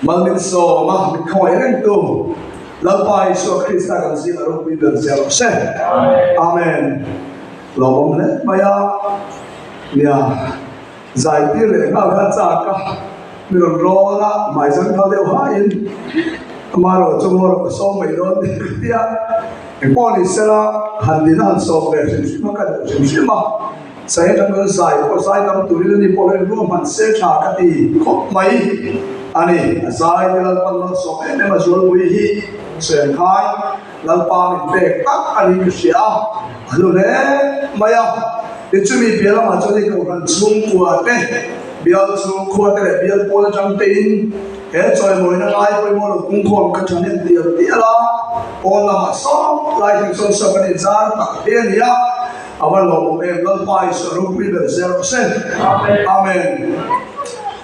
Mal min sawm a, min khawngaih rengtu Lalpa Isua Krista kan zing a ropui ber zel rawh se. Amen. Lawmawm hle mai a, nia zai tir leh nghal kha chak a, mi rawn rawl a, hmai zang phal deuh haiin amaherawh chu ngaw rawh ka sawm mai dawn nia ka ti a, engpawh ni sela han din a han sawm ve hrim hrim a ka duh hrim hrim a. Sai atang chuan zai pawh zai tam turin ani pawh hian ruahman se tha ka ti khawp mai a ni. A zai te Lalpan malsawm em em a zualpui hi Suiankhai Lalpa min pek tak a niin ka hria a, a hlu hle mai a. Ti chumi piah lamah chuan hei Kohhran chhungkua te, bial chhungkhua te leh bial pawl atang tein he chawimawina ngai pawimawh lo pungkhawm ka thahnem tial tial a, pawn lamah sawt lai thleng sawn sawn kan inzar tak hi a ni a. A va lawmawm em Lalpa Isua ropui ber zel rawh se. Amen.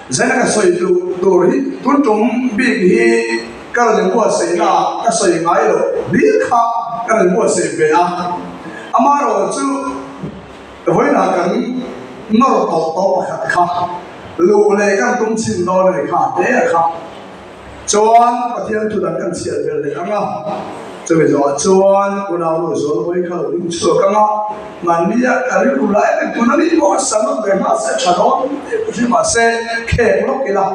Zaina ka sawi duh tur hi tun tum bik hi ka rawn inbuatsaih na ah ka sawi ngai loh hlir kha ka rawn inbuatsaih ve a. Amaherawh chu vawiinah kan nawr tawh tawh pakhat kha luh leh kan tum chhin dawn a ni kha te a kha. Chuan Pathian thu dang kan chhiat vel leh ang a, chumi zawhah chuan unau nu zual hawi kha lo ding chhuak ang a, mahnia ka rilru lai reng tuna mi pawh a sam ve nghal se tha dawn tih ka hria mahse khek lawk ila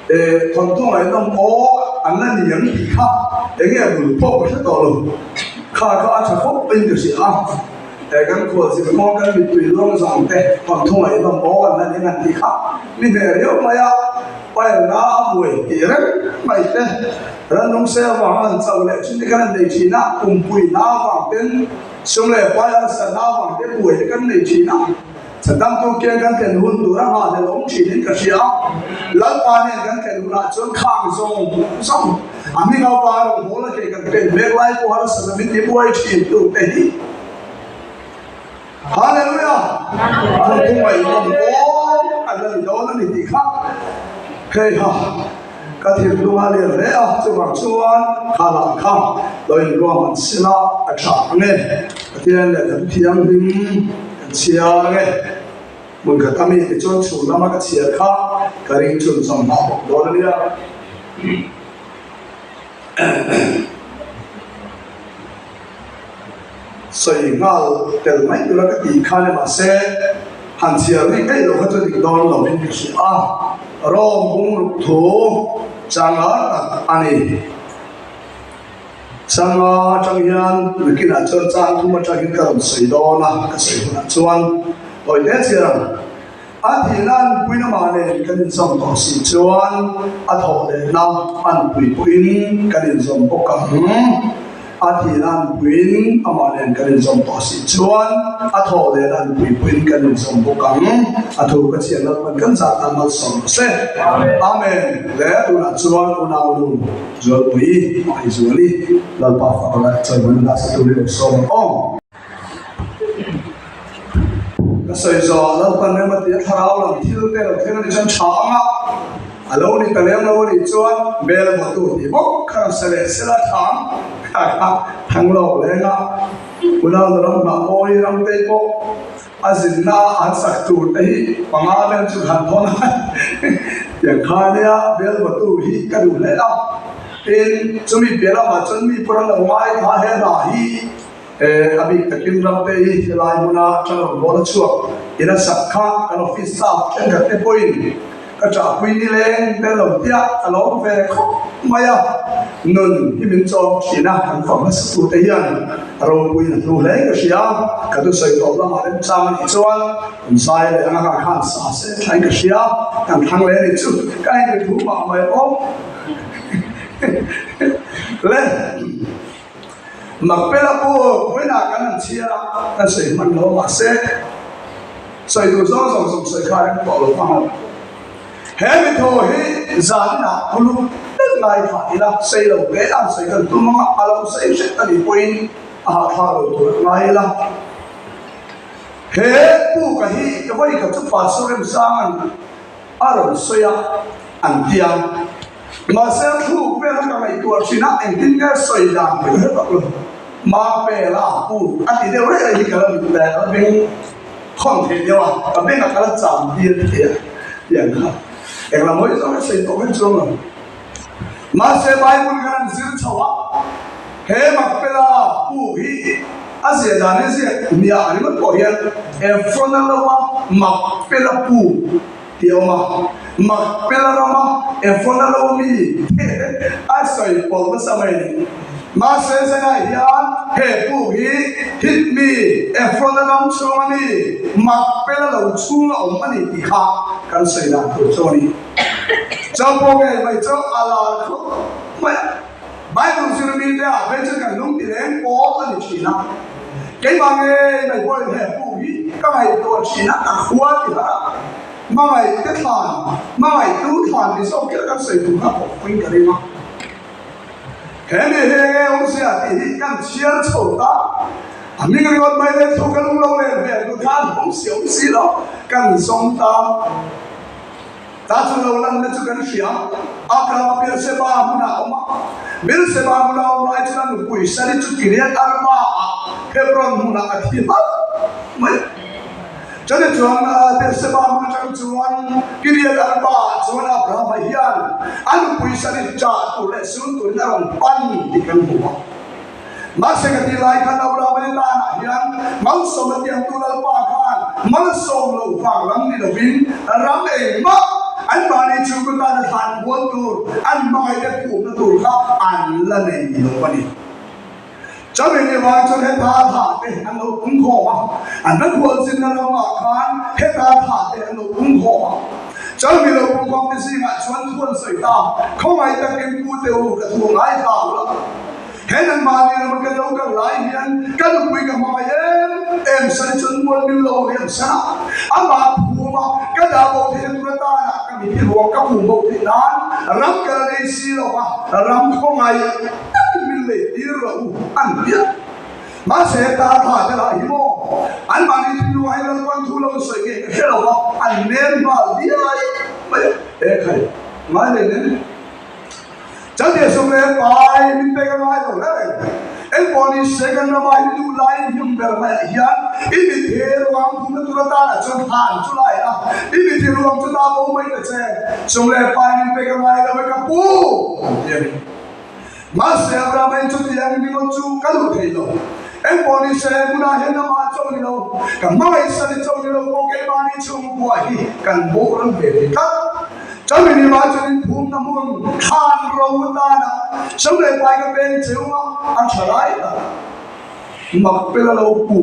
e thawnthu ngaihnawm aw an la ni ang tih kha enge bul pawh ka hre tawh lo, kha kha a tha khawp in ka hria a, e kan khualzin hmawng kan mittui luang zawng te thawnthu ngaihnawm aw an la ni ang an tih kha mi hneh riau mai a. Pailna a buai tih reng mai te, rannung se avanga an chauh leh thin te khan an nei thin a, kumpui na avang ten sum leh pai harsa na avang te buai te kan nei thin a, chhandamtu kiang kan thlen hun tur a nghahhlelh awm thin in ka hria a, Lalpa nen kan thlen hunah chuan khang zawng zawng a hming avanga rawn hawl a kei kan pen mek lai pawh harsa na min ti buai thin tu te hi. Hallelujah! An khawngaihnawm aw a la ni dawn a ni tih kha hei ha ka thinlung a lian hle a, chuvang chuan kha lah kha lo inruahman sila a tha ang e, Pathian leh kan thianghlim kan chhia ang e, hmun khat a mi tichuan chhun lama ka chhiar kha ka ring chhun zawm hmah bawk dawn a nia. Sawi nghal tel mai tura ka tih kha ni mahse han chhiar rih daih loh kha chu dik dawn lo in ka hria a, Rome bungruk thu changa tak a ni. Changa atang hian nakinah chuan chang thum atangin ka rawn sawi dawn a, ka sawi hunah chuan tawi hle chhiar ang. A thihna an puina mah nen kan inzawm tawh si chuan a thawh lehna an pui pawhin kan inzawm bawk ang. A thihna an puiin amah nen kan inzawm tawh si chuan a thawh lehna an pui pawhin kan inzawm bawk ang. A thu ka chhiat Lalpan kan zat tan malsawm rawh se. Amen. Le tunah chuan unaunu Zualpui, Hmangaihzuali, Lalpa fak leh chawimawi hla sa turin lo sawm ang aw. Ka sawi zawh Lalpan rem a ti a, thlarau lam thil te lo thleng a nih chuan tha ang a, a lo ni ta lem lo a nih chuan bel vawtu tih bawk kha rawn sa leh sela tha ang kha kha thang lawk leng a, unau na ram hnah mawi ram te pawh a zinna an sak tur te hi panga vel chu han thawn a tiang kha nia bel vawtu hi ka duh hle a, tin chumi piah lamah chuan mi pawh an lo ngaithla he hna hi. A bik takin ramte hi helai hmuna tang rawn a chhuak in a sak kha kan office staff thenkhat te pawhin ka ṭahpui nileng tel lo tiah ka lawm ve khawp mai a, nun hi min chawm thin a, kan fak hmasa tute hian a ropuiin a hnu hle ka hria, ka thusawi tawp lamah remchang a nih chuan kan zai leh anga kha khan sa se thlain ka hria, kan thlang leh a nih chu ka inri thu mah mai awm le. Makpela pawh vawiinah kan han chhiar a, kan sawi hman lo mahse sawi duh zawng zawng zawng sawi kha reng tawh lo hmang lo. He mithaw hi zaninah uluk deuh lai thlah ila sei lo te an sawi kan tum ang a, a lo sawi hret a nih pawhin a hahthlak lo tur a ngai ila. He puka hi vawi khat chu Pastor Remsanga'n a rawn sawi a, an ti a. Mahse a thluk vel a ka ngaihtuah thin a, engtin nge sawi dan tih ka hre tak lo. Mapela pu a ti deuh reh reh hi ka la mit leh ka la beng khawn thei deuh a, ka bengah ka la cham tir thei a tiang kha. Englam hawi zawng hi sawi tawh vek chuang lo. Mahse Bible kan han zir chho a, he Makpela puk hi a ziah dan hi ziak nia ringawt pawh hian Efrona lova Makpela puk tih a awm a, Makpela rama Efrona lo mi a sawi pawlh nasa mai a ni. Mahse zanah hian he puk hi hit mi Efrona ram chhunga mi Makpela lo chhunga awm a ni tih kha kan sawi dan tur chu a ni. Chau pawh ngei mai chu a lar khawp mai a. Bible zirmi te ah phei chuan kan lung ti reng pawl a ni thin a. Keimah ngei mai pawhin he puk hi ka ngaihtuah thin a, ka khua ti harh a. Hmangaih te thlan, hmangaihtu thlan ti zawk kher kan sawi tur kha pawh pawhin ka ring a. He mi hi enge awmzia tih hi kan chhiar chho ta. A hming ringawt mai leh thu ka lung lo len ve tur khan awm si awm si lo kan zawng ta. Ta chu lo lanna chu kan hria. Abrahama Beerseba hmunah a awm a. Beerseba hmuna awm lai chuan a nupui Sari chu Kiriath Arba-ah, Hebron hmunah a thi hlauh mai a. Chutih chuan Beerseba hmun atang chuan Kiriath Arba-ah chuan Abrahama hian a nupui Sari chah tur leh sun turin a rawn pan tih kan hmu a. Mahse ka tih lai khan Abraham ni tanah hian malsawm a tiangtu Lalpa khan malsawm loh vang lam ni lovin ram engmah anmahni chhungkaw tana thlan kual tur an hmangaihte phumna tur kha an la nei lo a ni. Chumi ni vang chuan heta thah te an lo pung khawm a, an va khualzinna ramah khan heta thah te an lo pung khawm a. Chumi lo pung khawm te zingah chuan thu an sawi ta, Khawngaih takin pu te u ka thu ngai thla u la. He nangmahni rama ka lo kal lai hian ka nupui ka hmangaih em em sani chuan mual mil lo riam san a, amah phum a ka dah bo theihna tur atana ka mi hi ruang ka phum bo theih nan ram ka la nei si lo va, ram khawngaih takin min lei tir lo u an ti a. Mahse ta tha te lah hi maw anmahni thinlung ah hian Lalpan thu lo sawi nge ka hre lo va, an nem nghal diai mai a, he khai ngai leh nen. Chante sum leh pai min pek a ngai lo hle reng. Engpawh ni se kan ramah hi duh laiin hmun ber maiah hian i mitthi ruang phumna tur atana chuan thlan chu lai a, i mitthi ruang chu ta bo mai ta che. Sum leh pai min pek a ngai lo e ka pu an ti a ni. Mahse Abrahama in chutiang ringawt chu ka duh thei lo. Engpawh ni se hmunah hian amah cho ni lo, ka hmangaihsan i cho ni lo pawh keimahni chhungkua hi kan boral ve thei tlat. Chumi ni mah chuan in phumna hmun thlan ro tana sum leh pai ka peng cheu a, a tha lai tak. Makpela lo pu,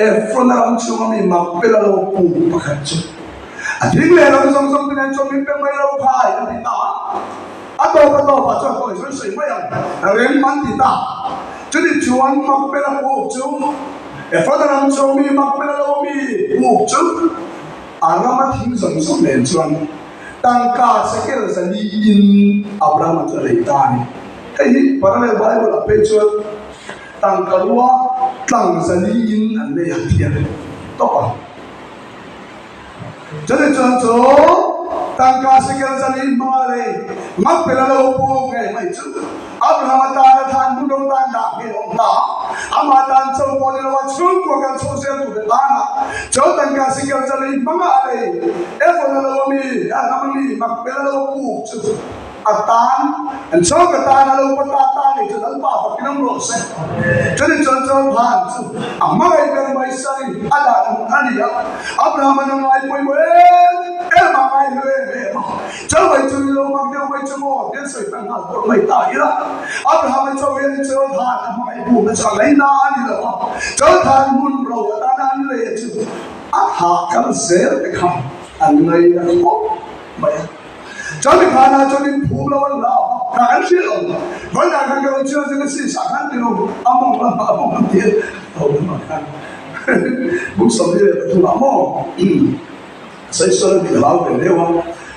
Efrona ram chhunga mi Makpela lo pu pakhat chu a thing leh ram zawng zawng te nen chuan min pe mai lo khai a ti ta a. A tawp a tawpah chuan kawi sawi sawi mai ang, rem an ti ta. Chutih chuan Makpela puk chu Efrona ram chhunga mi Makpela lo mi puk chu, A rama thing zawng zawng nen chuan tangka sekel zali in Abrahama chu a lei ta a ni. Hei hi Parallel Bible ah phei chuan tangka rua tlang zali in an lei a ti a tawp a. Chutih chuan chu tangka sekel zali hmanga lei Makpela lo pu ngei mai chu Abrahama tana than hmun ro tan dah hmel a awm ta a, amah tan cho pawh ni lo a chhungkua kan chho zel tur te tana cho tangka sekel zali hmanga a lei Ephron a lo a mi, a ram a mi, Makpela lo puk chu a tan, an chhungkaw tan a lo pa ta ta nei chu Lalpa fakin awm rawh se. Chutih chuan chuan than chu a hmangaih ber mai sari a dah na hmun a ni a, Abraham-a na ngai pawimawh em em a ngai hlu em em a. Chawei chu ni lo mak deuh mai chu maw tian sawi ta nghal pawh mai ta ila. Abraham-a chaw hian i chaw than a hmangaih bum a chang ei na a ni lo a, chaw than hmun ro atana an lei a chu a thah kal zel te kha an ngai na khawp mai a. Chaw mi khan ah chuan in phum lo an hlau a, kha kan hrilh lo. Vawiinah khan ka lo chhiar Genesis ah khan ti lo a mawng lam ah a mawng lam ti a lo lam ah khan buk 23 ah maw. Sawisawr a nih hlau ve deuh a,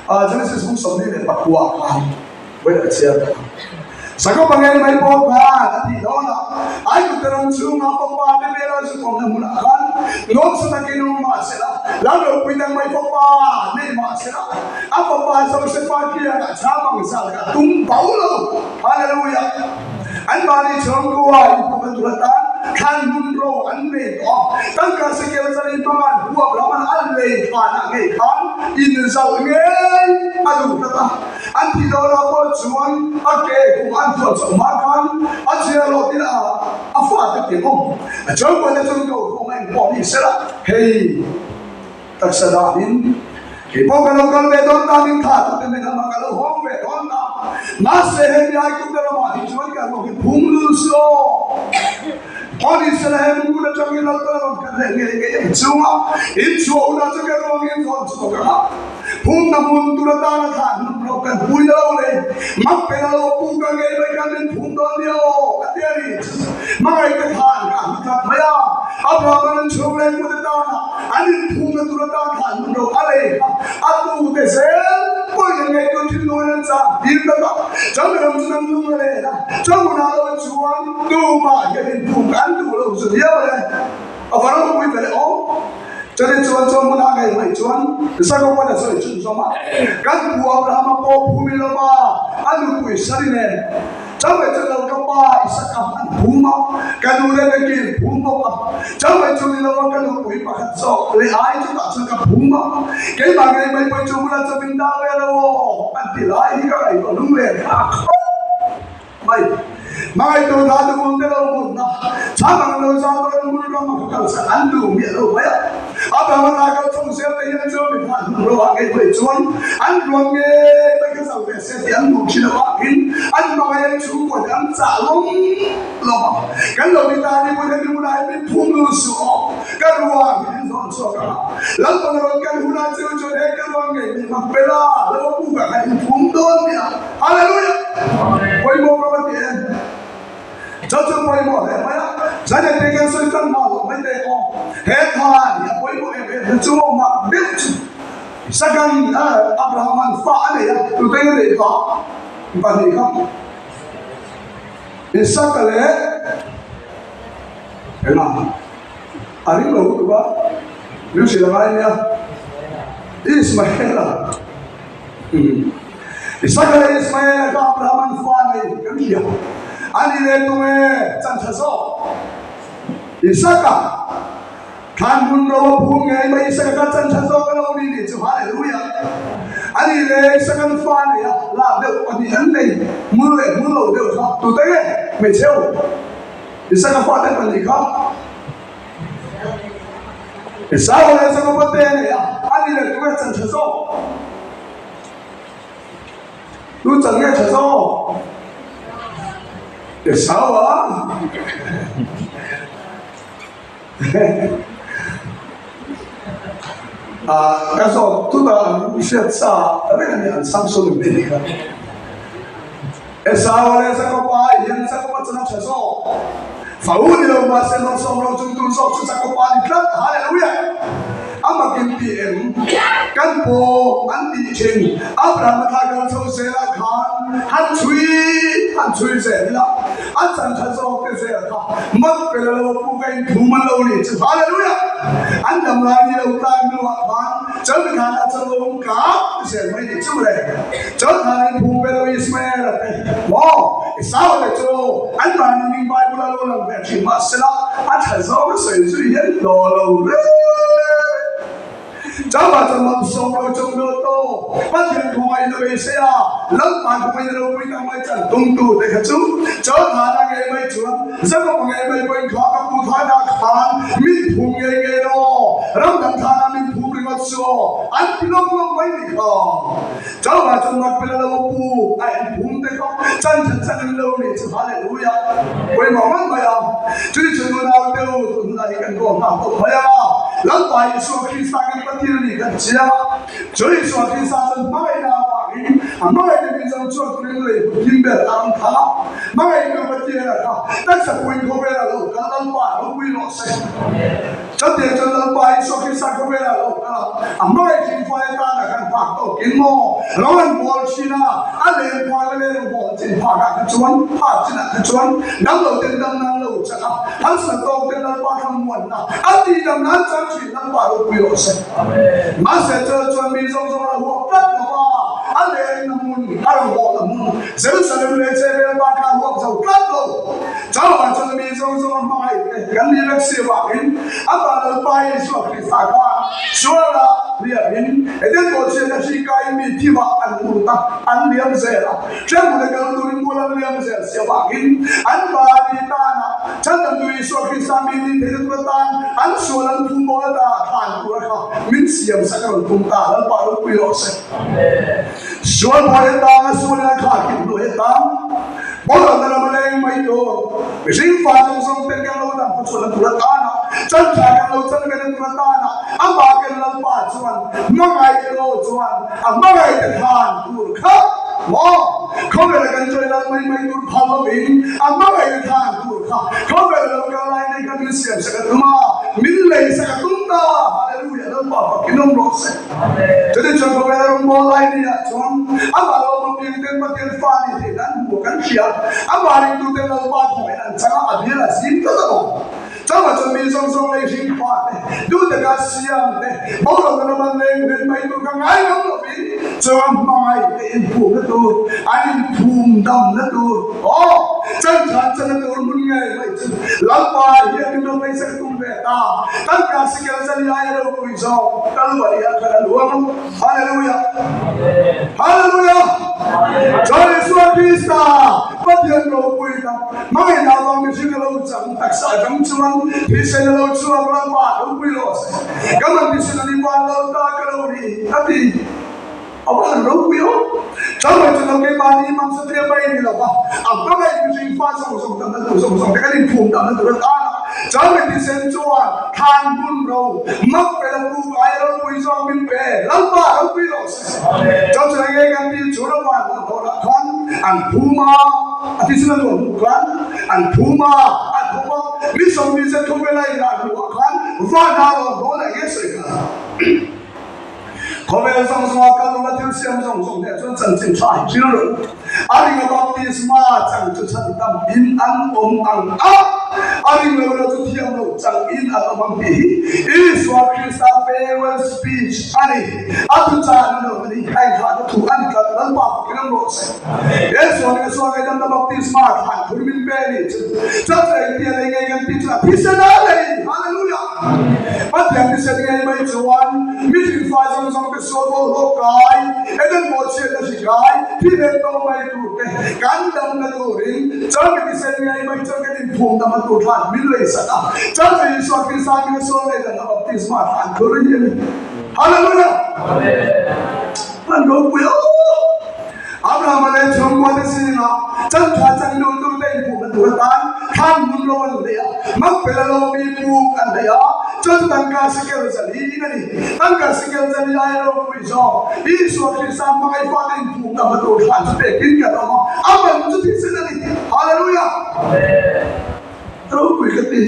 ah Genesis buk 29 khan vawi a chhiar ta. Jakob-a ngei mai pawh khan a tih dawn a, Aigupta ram chhunga fapa te vela zu kawmna hmunah khan nuamsa takin awm mah se la, lal ropui dang mai fapa nei mah se la, a fapa Josefa kiangah chham ang zal kha a tum bo lo. Hallelujah! Anmahni chhungkua inpumna tur atan thlan hmun ro an nei tawh a, tangka sekel zalin hmanga'n huap lam an al lei thanah ngei khan inzalh ngei a duh tlat a. An tih dawnah pawh chuan a ke kum an thuah chauh hma khan a chhiar lawh tin a a fate ti awm. A chauhpuaite chuan ko khawm a engpawh ni sela hei taksa danin kei pawh ka lo kal ve dawn ta min tha tute min lamah ka lo hawng ve dawn ta. Mahse hemi ai kum te ramah hi chuan ka ruak hi phung lul su aw. Pawh ni sela he mungkut atangin Lalpa rawn kal leh ngei ngei ang chunga inchhuah hunah chu ka ruangin zawn chhuak ang a. Phumna hmun tur atana thlah hnum lo kan pui na lo le, mak pe na lo pu ka ngei mai khan min phum dawn nia aw, ka ti a ni. Hmangaihte khan ka hmu that mai a, Abraham-an an chhung leh mute tana an inphumna tur atan thlah hnum lo a lei kha a tute zel pawhin an ngaihtuah thin nuin an chang tir ta tak. Chang ram chu nan lung a len a, chang hunah lo chuan tumah hian inphum kan duh lo chu viau le. A va ropui ve le aw. Chutih chuan chuan hmun a ngei mai chuan Jakoban a sawi chhunzawm a, Kan pu Abrahama pawh phum i lawm a, a nupui Sari nen Chauhmei chu lo ka pa Isaka an phum a, ka nu Rebeki an phum bawk a. Chauhmei chu ni lo a, ka nupui pakhat zawk leh ai chutah chuan ka phum a, keimah ngei mai pawh chu hmunah chuan min dah ve lo aw, an ti lai hi ka ngaihtuah lunglen thlak khawp mai. Hmangaihtu hna chu hmun te lo hmunna chhang ang lo zau dawn hmun ram a ka kalsan an duh miah lo mai a. Abraham a kal chho zel te hian chuan mi hna hnung ro ah ngei phei chuan an ruang ngei mai kha zo ve se tih an duh thin avangin an hmangaih an chhungkua te an chah lawm lawm a. Kan lo ni ta ni pawh hian mi hmunah hian min phum lul suh aw, ka ruang hi min zawn chhuak ang a. Lalpan a rawn kal hunah chu chuan he ka ruang ngei mai hmang pela lo a puk ah khan in phum dawn nia. Hallelujah! Pawimawh ka va ti em? Chu chu pawimawh hle mai a, Zane te kan sawi tlang nghal loh mai te aw. He tha hi a pawimawh em em na chu mak deuh chu Isakan Abraham-a'n fa a nei a, tute nge neih fa? Pahnih kha. Isaka leh enga a ring lo lutuk a, min hrilh a ngai nia. Ismaela. Isaka leh Ismaela kha Abraham-a'n fa nei kan hria. A ni leh tunge chan tha zawk? Isaka thlan hmun ro a phum ngei mai Isaka kha chan tha zawk a lo ni tih chu Hallelujah! A ni leh Isaka'n fa nei a, lak deuh pahnih an nei, hmul leh hmul lo deuh kha tute nge? Hmeichheu Isaka fate pahnih kha. Esau leh Jakoba te a nei a, a ni leh tunge chan tha zawk? Tu chan nge tha zawk? Esau a? Ah, ka zawt tut a, an hriat sa reng a ni, an Samson in ni kha. Esau leh Jakoba hian Jakoba chan a tha zawk. Fa u ni lo mahse malsawm lo chung tur zawk chu Jakoba ni tlat. Hallelujah! A mak in ti em? Kan paw an tih thin. Abraham a thla kal chho zelah khan han chhui han chhui zel ila a chan tha zawk te zel kha mak pe la lo pu ka in phum an lo ni chu. Hallelujah! An dam lai ni lo tlai hnuah khan chawlhni khanah chuan lo awm kak zel mai ni chu le. Chawlhni phum pe lo Ismael a te maw Esau te chu an mahni ning Bible a lo lang ve thin mahsela a tha zawng a sawi zui hian hlawh lo reng. Chauhah chuan malsawm lo chung lo to Pathian khawngaih na beisei a Lalpa khawngaih na ropui tak mai chan tum tu te kha chu Chawlhana ngei mai chuan Jakob ngei mai pawhin kha ka pu thaina khan min phum ngei ngei lo ram dang thana min phum ringawt chu aw an ti lawm lawm mai ni kha. Chauhah chuan Makpela lo pu a en phum te kha chan chan chan in lo nih chu Hallelujah! Pawimawh ngawt mai a, chuni chu nunau te u tun hunah hi kan ruah nghak tawp mai a, Lalpa Isua Krista kan Pathian a nih kan chiang a, chu Isua Krista chuan hmangaihna avangin a hmangaihna min zawng chuan turin lei hmu thim ber a rawn thlang a, hmangaihna Pathian a kha taksa puin khawvela lo kal Lalpa ropui rawh se. Chutiang chuan Lalpa Isua Krista khawvelah a lo kal a, a hmangaih thin fai atana kan phak tawkin maw ro an bawl thin a, a len phak a len bawl chin phakah kha chuan, phak chinah kha chuan dam lo ten dam nan lo chak a, harsat tawk ten Lalpa thlamuanna a tihdam nan chang thin Lalpa ropui rawh se. Mahse chul chuan mi zawng zawng a lo huap tlat lo va, a len na hmun, a ro bawl na hmun, Jerusalem leh Chebel pa kha a huap zo tlat lo. Chauhah chuan mi zawng zawng a hmangaih te kan ni vek si avangin amah Lalpa Isua Krista kha sualah. Liamin Eden bawhchhiatna hri kaiin mi thimah an lut a, an liam zel a. Hremhmun a kal turin mual an liam zel si avangin an mahni tana Chhandamtu Isua Krista mi nih theihna tur atan an sual an phum bawl ata thlan tur a kha min siam sak a rawn tum ta. Lalpa ropui rawh se. Sual pawh he tang a sualin a khah khim hnu he tang Boralna ram a leng mai tur. Mihring fa zawng zawng ten kan lo dam khawchhuahna tur atana, chantha kan lo chan vena tur atana amah kan Lalpa chuan hmangaih lo chuan a hmangaih te khan tur kha maw? Khawvela kan chawi lal mai mai tur phal lovin a hmangaih te khan tur kha khawvela lo kal lai nei kha min siam sak a tum a, min lei sak a tum ta. Hallelujah! Lalpa fakin awm rawh se. Chutichuan khawvela rawngbâwl lai ni ah chuan amah lo awm apiang ten Pathian fa ni theih nan hmuh kan hria. Amah ringtute Lalpa hmuhin an chang a, a bial a zim tlat a awm. Chauhah chuan mi zawng zawng lei hring fa te, duh taka siam te, boruak lama leng ven mai tur kha ngai ngam lovin chuan hmangaih te inphumna tur, an inphum damna tur, aw, chanthan channa tur hmun ngei mai chu Lalpa hian min lo ngaihsak tum ve ta. Tangka sikel zali aia ropui zawk Kalvari ah khan a luang a. Hallelujah! Hallelujah! Chuan Isua Krista Pathian ropui tak hmangaihna avang mihring a lo chang taksa atang chuan thisen a lo chhuak Lalpa ropui rawh se. Ka man thisen a ni van lo ta ka lo ri a ti. A va han ropui aw! Chuan chu lo keimahni hmang satliah mai ni lo va, a hmangaih mihring fa zawng zawng damna tur zawng zawng te kan inphum damna tur a tan a. Chuan mi thisen chuan thlan hmun ro mak pe la pu ai ropui zawk min pe, Lalpa ropui rawh se. Chuan chu enge kan tih chu lo van lo tawh lah khan an phum a, a thisen a luah hnu khan an phum a, a thawp a, mi 40 zet khawvel a inah hnuah khan van ah rawn haw leh nge sawi kha. Khawvel zawng zawnga kal nula thil siam zawng zawng hneh chuan chanchin tha hi thil rawh u. A ringa baptisma chang chu chhan tam in an awm ang a, a ring lo lo chu thiam lo chang in an awm ang tih hi Isua Krista farewell speech a ni. A thuchah ni lo a ni, a inthahna thu a ni tlat. Lalpa fakin awm rawh se. Isua nih a sual ngaihdamna baptisma thlan thur min pe ni chu chawchei engtia lei ngei kan tih chu a thisen a lei. Hallelujah! Pathian thisen ngei mai chuan mihring fai zawng zawng te sual bawl hlawk kai, Eden bawhchhiatna hri kai, thi vel tawh mai tur te kan damna turin chawlhni thisen ngei mai chuan kan inphum dam a tur thlan min lei sak a. Chawlhni Isua Krista hminga sual ngei dang a baptisma thlan thur hi a ni. Hallelujah! An ropui aw! Abrahama leh chhungkua te zingah chantha chang duhtu te inphuhna tur atan thlan hmun lo an nei a, Makpela lo mi puk an nei a, chuan tangka sikel zali in a ni. Tangka sikel zali aia ropui zawk Isua Krista hmangaih fate inphuhna hma tur thlan chu pekin kan awm a, a man chu thisen a ni. Hallelujah! Ropui ka ti.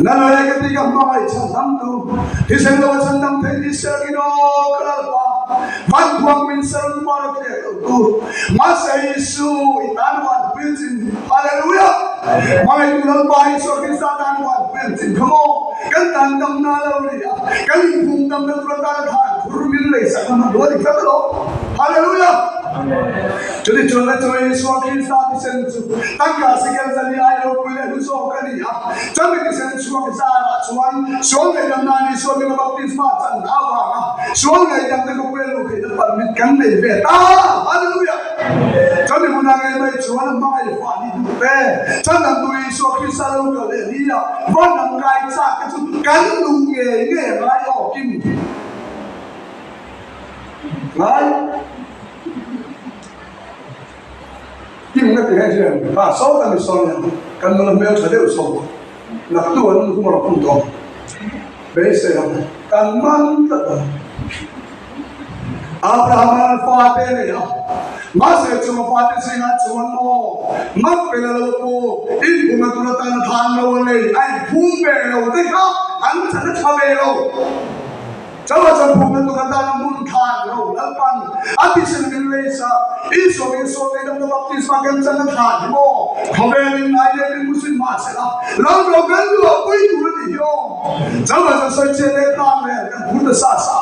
Nana e ka ti ka hmangaih chhandamtu, thisen lo a chhandam thei ti ser in aw ka Lalpa, van khuang min ser mar a thlek lo tu, mahse Isu i tan van puil chin, Hallelujah! Hmangaihtu Lalpa Isua Krista tan van puil chin kha maw, kan tan damna lo ni a, kan inphum damna tur atan a than thur min leisak na hmanrua a ni tlat alawm. Hallelujah! Chutichuan le chu Isua Krista thisen chu tangka sikel zali ai ropui leh hlu zawk a ni a. Chumi thisen chhuak zarah chuan sual ngaihdam nan Isua hminga baptisma chan avanga sual ngaihdam te khawpuia luh theihna permit kan nei ve ta. Hallelujah! Chumi hmunah ngei mai chuan a hmangaih fah ni duh te, chhandamtu Isua Krista lo kal leh ni a, van lam kai chak te chu kan luh ngei ngei a ngai awkin ngai. Kim ka ti hei hian ha saw ta mi saw nia kan nula hmel tha deuh saw nak tu an hum rawh hum tawh beisei ang kan man tlat ang Abraham an fa te nei a mahse chung a fate zingah chuan maw mak pela lo pu in phum a tur atan a than lo a nei a in phum ve lo te kha an chan a tha ve lo. Chauha champum na tur atan a hmun than lo Lalpan a thisen min lei sak Isua min sawi lei damna baptisma kan chan a than hi maw khawvel in ngai leh min hmusit mah se la Lalro kan luah pui tur a ni hi aw Chauha chan sawi chiat leh tlang rel kan phur ta sa sa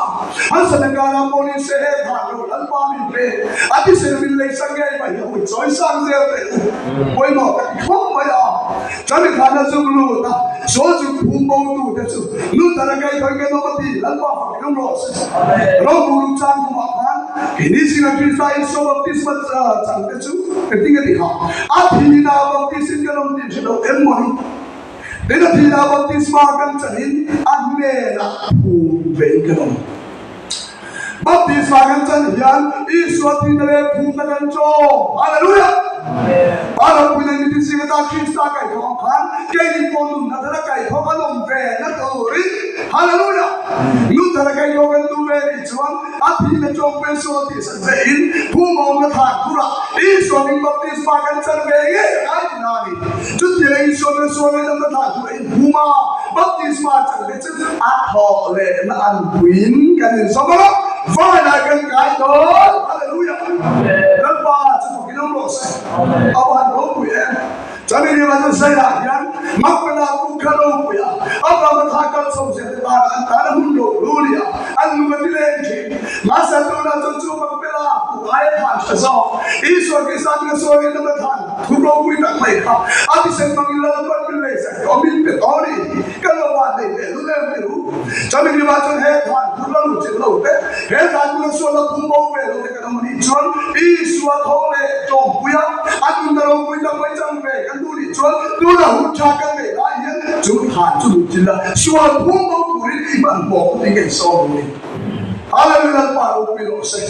an sana kara pawh ni se he than lo Lalpa min pe a thisen min lei sak ngei mai hi a hawi chawi sang zel teh u pawimawh ka ti khawp mai a. Chumi thana zuk lut a, sual zuk phum bo tu te chu nu thar a kai thawi kan awm a ti, Lalpa fak in awm rawh se. Ropui lung chang khumah khan keini zinga Krista Isua baptisma chang te chu engtin nge ti kha? A thihna baptisin kan awm tih hre lo em maw ni? Tin a thihna baptisma kan chanin a hnenah phum vein kan awm. Baptisma kan chan hian Isua thihna leh phumna kan chawm. Hallelujah! Pa ropui leh mitin zing ata Krista kaihthawk ang khan keini pawh nunna thara kaihthawk an awm ve na turin. Hallelujah! Nun thara kaihthawk kan duh ve nih chuan a thihna chawm pawhin sual tihsak vein phum a awmna than turah Isua hming baptisma kan chan ve ngei a ngai tihna a ni. Chutianga Isua hming sual ngaihdamna than turah inphum a, baptisma chan ve chu A thawh lehna an puiin kan inzawm a, vanah kan kai dawn. Hallelujah! Lalpa chu fakin awm rawh se. A va han ropui em! Chumi ni chu Zaiah hian Makpela pu kha ropui a, Abrahama thla kal chho zel te tan an tan a hun ro lu nia, an lung a ti leng thin. Mahse tunah chuan chu Makpela pu aia than tha zawk Isua Krista min a suangin a than thu ropui tak mai kha a thisen hmangin Lalpan min leisak tawh min pe tawh a ni. Ka lo van nei ve lu em ni u. Chami ni ah chuan he than tur la lu chilh lo te, he than tur a sual la phum bo ve lo te kan awm a nih chuan Isua tho leh tlawmpui a, a nunna ropui tak mai chang ve kan duh nih chuan tuna hun tha kan neih lai hian chu than chu duh chilh la, sual phum bo turin i hmanhmawh khawp in ka insawm duh a ni. Hallelujah Lalpa ropui rawh se.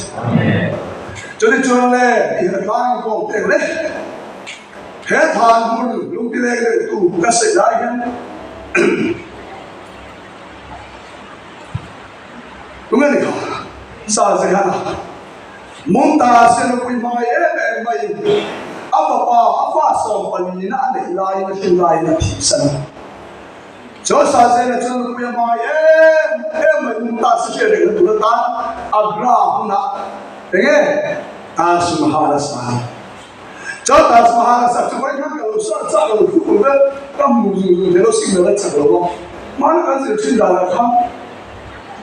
Chutichuan le i hlatlang inkhawm teng le. He than hmun lungtileng deuh tu ka sawi lai hian tunge ni kha sa Zehana Mumtaz te nupui hmangaih em em maiin a fapa a fa 14 na a neih laiin a hrin laiin a thihsan a. Chuan Sa Zehana chuan nupui a hmangaih em em mai Mumtaz te hriat rengna tur atan Agra hmunah enge Taj Mahal a sa a ni. Chuan Taj Mahal a sak chu vawikhat ka lo sar chak lo thu tur vel ka hmu zung zung thei lo signal a chak lo a, hmana kan zir thin dan ah khan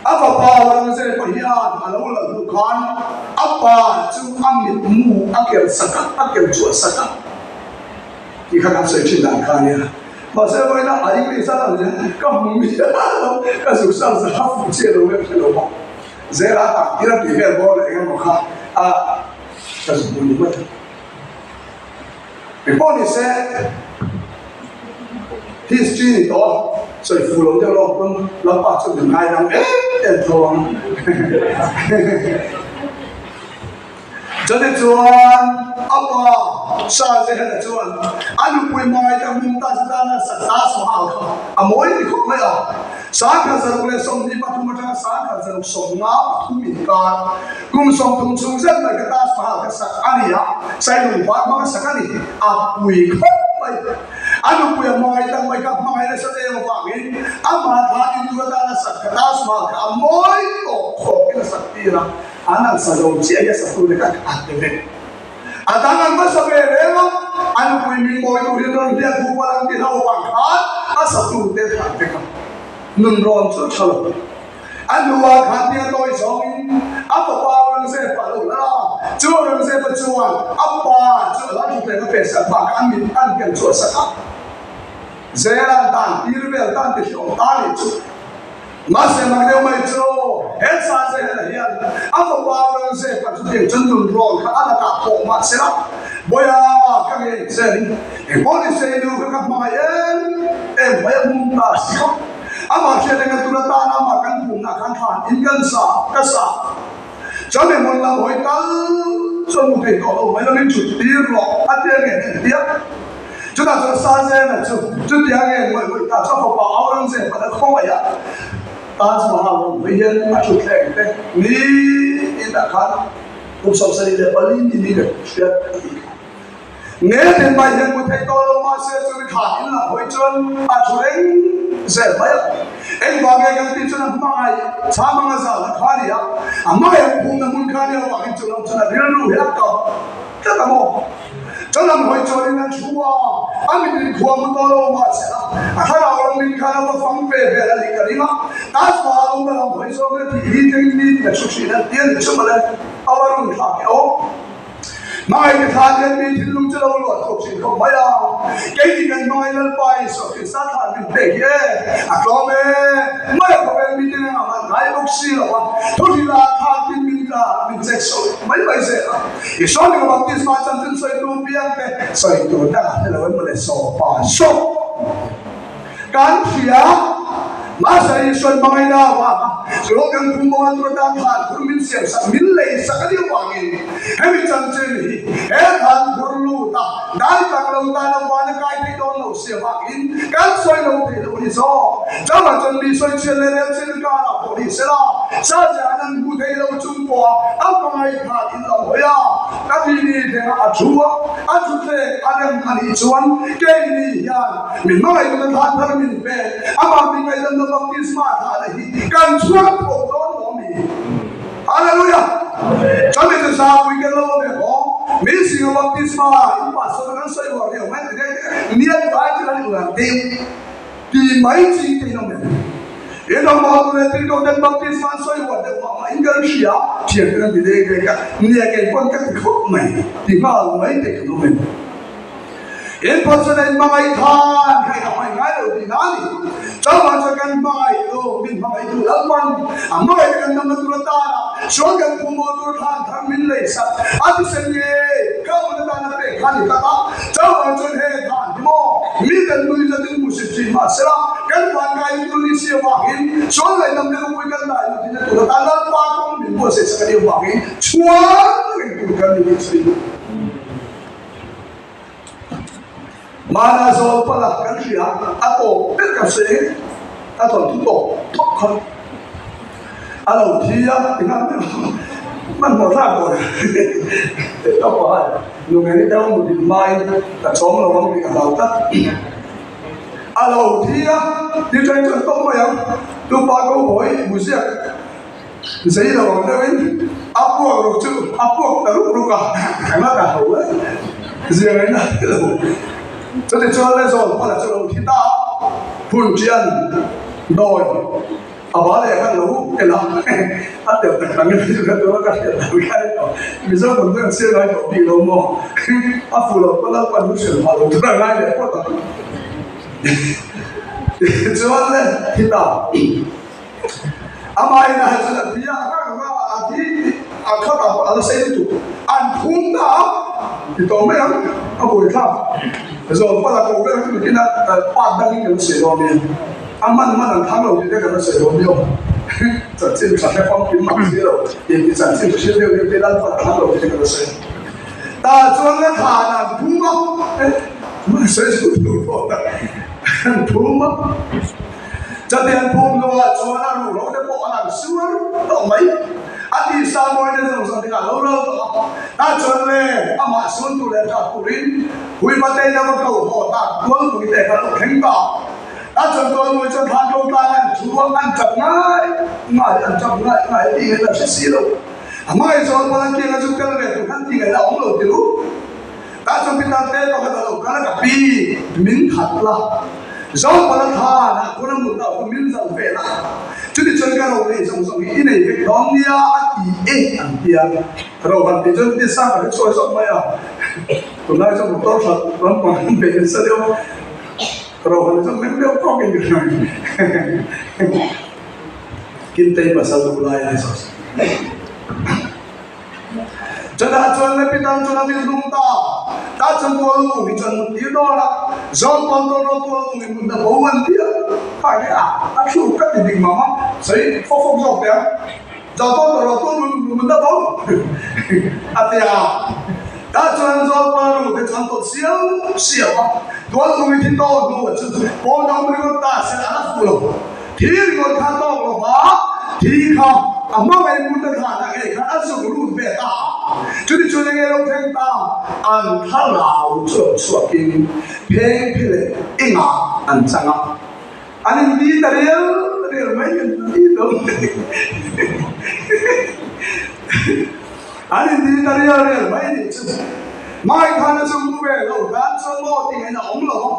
a fapa Aurangzeb hian a lo lal hnu khan a pa chu a mitmu a ker sak a, a ker chhuah sak a tih kha kan sawi thin dan kha a nia. Mahse vawiin a English a lan hian ka hmu miah lo, ka zuk sar zar a fuh chiah lo nge ka hre lo a, zela a tah tir a tih vel bawr leh eng emaw kha a. Ka zuk ni mai. Eng pawh ni se, history ni tawh a, sawi fuh lo deuh lawk pawn Lalpa chu min ngaidam em em tho ang. Chutih chuan a pa Shah Jahan-a chuan a nupui hmangaihte Mumtaz tana sak Taj Mahal kha a mawi ni khawp mai a. 1923 atanga 1693 inkar Kum 30 chhung zet mai ka Taj Mahal ka sak a ni a, Sailung var hmang a sak a ni, a pui khawp mai. A nupui a hmangaih tak mai ka hmangaih nasa em avangin amah thla din tur atana sak ka Taj Mahal kha a mawi tawh khawp in a sak tir a, an han sa zo chiah hi a sak tur te kha a ti vek. A dang an hmasa ve reng a, a nupui min mawi tur hian rawn hliah thu pawh an ti hlo avang khan a sa tur te a thlah vek a, nunrawn chu a tha lo. A hnuah khan tia tawi zawngin a fapa Aurangzeb-a a lo hlar a, chu Aurangzeb-a chuan a pa chu a lalthutthleng a pehsak bakah a mit an ken chu a sak a. Zela dan tir vel dan ti hlawm ta nih chu. Mahse mak deuh mai chu he Shah Jahan-a hian a fapa Aurangzeb-a chu tiang chuan nun rawn kha a lakah thawh mah se la, Bawiha ka ngei che a ni, engpawh ni se i nu kha ka hmangaih em em mai a hmum ta si kha. Amah hriat enga tur atan amah kan phumna khan thlan in kan sa ka sa. Chuan mi hmun lam hawi tal chuan hmu thei tawh lo mai lo min thut tir rawh a tia nge an tia. Chutah chuan Shahjahan-a chu chutia nge ngawih ngawih ta chu a fapa Aurangzeb a la khawngaih a, Taj Mahal rawn hawi hian a thutthleng te ni inah khan kum 74 ni ni ka hriat a tih kha. Nge tin mai hian hmu thei tawh lo mahse chu mi thlan in lam hawi chuan a thu reng zel mai a. Engvang nge kan tih chuan a hmangaih chham anga zal na kha a ni a, a hmangaih ang phumna hmun kha a nih avangin chu lam chuan a rilru hi a kap tlat a maw. Chu lam hawi chuanin a thu a, a mit in khua hmu tawh lo mahse a, a thlarau lam min khan a va fang ve vel a nih ka ring a. Taj Mahal awmna lam hawi zawng hian tih hi tling ni tih a thu thin a, ti a ni chu mawle, a va run thlak e aw. Hmangaihte thlan hian mi thinlung chu lo luah thawk thin khawp mai a, keini kan hmangaih Lalpa Isua Krista thlan min pek hi e, a tlawm e, mai a khawvel miten a ngam an ngai bawk si lo a, thuhrilh ah thlan tin min tla min chek sawi mai mai zel a, Isua ni ka baptisma chanchin sawitu piangte sawi tur dangah hre lo em mawle sawpa sawp. Kan hria, Mahse Isuan hmangaih na avanga chu kan phum mawn tur atan than phur min siam sak, min lei sak a nih avangin hemi chanchin hi he than phur lut a dai tak lo tan a van a kai thei dawn lo si avangin kan sawi lo thei lo a ni zawk. Chuvang chuan mi sawi chhiat leh rel chhiat karah pawh ni sela, Shahjahan an hmu thei lo chung pawha a hmangaih than in lo hawi a, ka ti ni thlengah a thu a, a thutthleng a rem a nih chuan keini hian Min hmangaihna thlan thar min pe, amah min ngaihdamna baptisma thlahna hi kan chhuak tho dawn lo mi? Hallelujah! Chami chu zapui kan lo awm em aw? Mi singa baptisma in pastor kan sawi uar riau mai ti deuh deuh nia ti vai chu kan uar deuh ti mai chi te in awm em? In rawngbawl tu leh tirhkoh ten baptisma an sawi uar deuh mah mah in kan hria thian kan ti deuh deuh ka nia kei pawn ka ti khawp mai ti nghal mai te kan awm em? In Pathian in hmangaih khan hei a hmangaih ngai lo tih na a ni. Chuvang chuan kan hmangaih lo, min hmangaih duh lo man a hmangaih kan damna tur atana sual kan phu maw tur thlan thar min lei sak a thisen ngei ka awmna tana pek kha a ni tak a. Chuvang chuan he than hi maw mi kan nui zatin hmusit thin mahsela kan vankai tur ni si avangin sual ngaihdam leh ropui kan dai lut thinna tur atan Lalpa kawng min buatsaih sak a nih avangin chhuan reng tur kan ni tih sawi duh. Mahna zawl pala kan hria a tawp ber ka hre a thawnthu tawp thawk kha a lo thi a tinga hmanhmawh thlak dawn ka pa nungeni deuh mu dil hmain ka chawm lo ang tih ka hlau tlat a lo thi a ti ṭhen chuan tawp mai ang tupa ko hawi muziak Zei lo ang deuhin a puak ruk chu a puak ta ruk ruk a, ka la ta ho e, zia ngaihna a ni lo. Chuti chuan le zawl pala chu lo thi ta a, hun ṭian dawi a ba leh khan lo el a, a tel tak tak in chu ka tura ka hriat lo kha ni tawh. Mizo hnam chu an siam ngai tawh bik lo maw, a fu lo pawn a pan hu hrilh phah lo tura ngai leh phawt ang. Tichuan le thi ta. Amahin a han chuan a thi a, a kang a, a thi a khat ah pawh a la sei lutuk. An phum ta a, ti tawh mai ang, a buai thlak. Zawn pala ko vel chu bikin a part dangin kan la sawi dawn nia. A hman hman an thang lo tih te kan la sawi dawn nia aw. Chanchin tha hre famkim mak si lo, inti chanchin hre deuh deuh te Lalpa a thang lo tih te kan la sawi. Tah chuan la thlan an phum a, eh, sawi chu tur pawh an phum a. Chatiang phum hnuah chuan a ruhro te pawh a lang sual tawh mai. A tisa mawi te zawng zawng dingah a lo ral tawh a. Tah chuan le amah sun tur leh tah turin Huivatei deuh a ko haw tak Tualpui te kha a lo thleng ta. Tah chuan Tualpui chuan thlan ko tlang an thu a, an tap ngai ngai, an tap ngai ngai a tih ngaihna a hre si lo. A hmangaih chuan Palantianga chu tel ve tur khan tih ngaihna a awm lo ti ru. Tah chuan Peter te pakhat a lo kal a, Ka pi, min that la. Zopala khan a kawr a mut a, hun min zalh vel a. Chuti chuan ka ro nei zawng zawng hi i nei vek dawn nia a ti e an ti a. Ro han tih chuan ti sang ka hre chhuai zawk mai a. Tunlai chuan motor hralh lampang an bei nasa deuh a. Ro han chuan meng deuh tawk in ka hria. Kintei pasal duh lai a ni zawk. Chutah chuan le Peter chuan a mit hlum ta. Tah chuan tual lung hi chuan mut tir dawn a, John pawn dawn rawh tual lung hi mut na bo an ti a. Kha nge a, a thluk ka ti dik mam a, sawi fawk fawk zawk teh ang. John pawn dawn rawh tual lung mut na bo a ti a. Tah chuan John pawn a ru te chuan tawt siau siau a, tual lung hi thi tawk hnu ah chuan pawn dang ringawt ta se a la fuh lo. Thi ringawt kha tawk lo va, thi kha a hmangaih hmun te thlan a ngei khan a zuk lut ve ta a. Chuti chuan enge lo thleng ta? An thlarau chu lo chhuakin pheng phe leh engah an chang a. An inti ta rial rial mai an ti lo. An inti ta rial rial mai a nih chu. Mai khan a chung mu ve lo tan chuan maw tih ngaihna a awm lo a.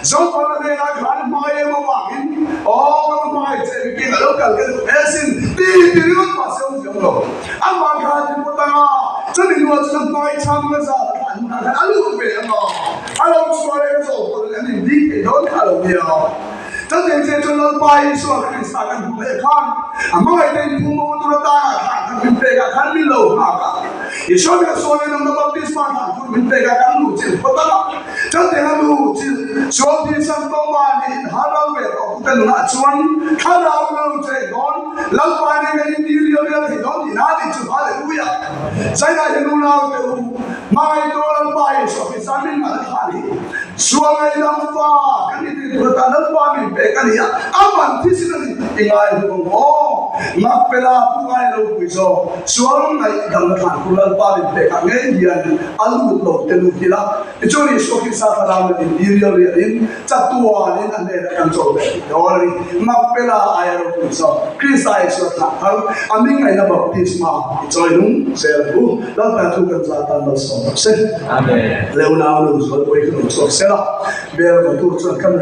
Zopana hnenah khan hmai em avangin aw ka va hmangaih che mikin a lo kal ka duh e sin ti ti ringawt mahse awm thiam lo. Amah khan ti pawt anga. Chumi hnuah chuan a hmai chhang a zat a thlah hunah khan a lut ve ang a, a lo chhuah leh ka zawh pawh an inbik thei dawn kha a lo nia. Chutiang chiah chuan Lalpa Isua Krista kan hmuh leh khan a hmangaihte inphum bo tur atana thlah khan min pek ah khan min lo nghak a. Isua min a sual in awmna baptisma thlah tur min pek a kan luh chilh phawt ang a. Chutiang a luh chilh sual thilsan tawng mahni inhal ral ve tawh tute nunah chuan thlarau in a lo chei dawn. Lalpa nen kan inti rial rial thei dawn tih na tih chu Hallelujah! Zainah hian unau te u, hmangaihtu Lalpa Isua Krista min ngal a thlah ni. Sual ngaihdam fa kan ni tih tur atan Lalpa min pek a ni a, a man thisin a ni i ngai hluk ang aw. Makpela pu ngai lo pui zawk, sual ngaihdam a thlan tur Lalpa min pek ah ngei hian a lut lo te lut ila, tichuan Isua Krista thlarau nen inti rial rialin Chatuanin a hnenah kan chawl ve thei dawn a ni. Makpela aia ropui zawk Krista Isua thlah thar a hming ngaihna baptisma i chawi nung zel ang u. Lalpa thu kan za tan malsawm rawh se. Amen. Leonau nu zualpui kha lo chhuak sela, bel va tur chuan kan.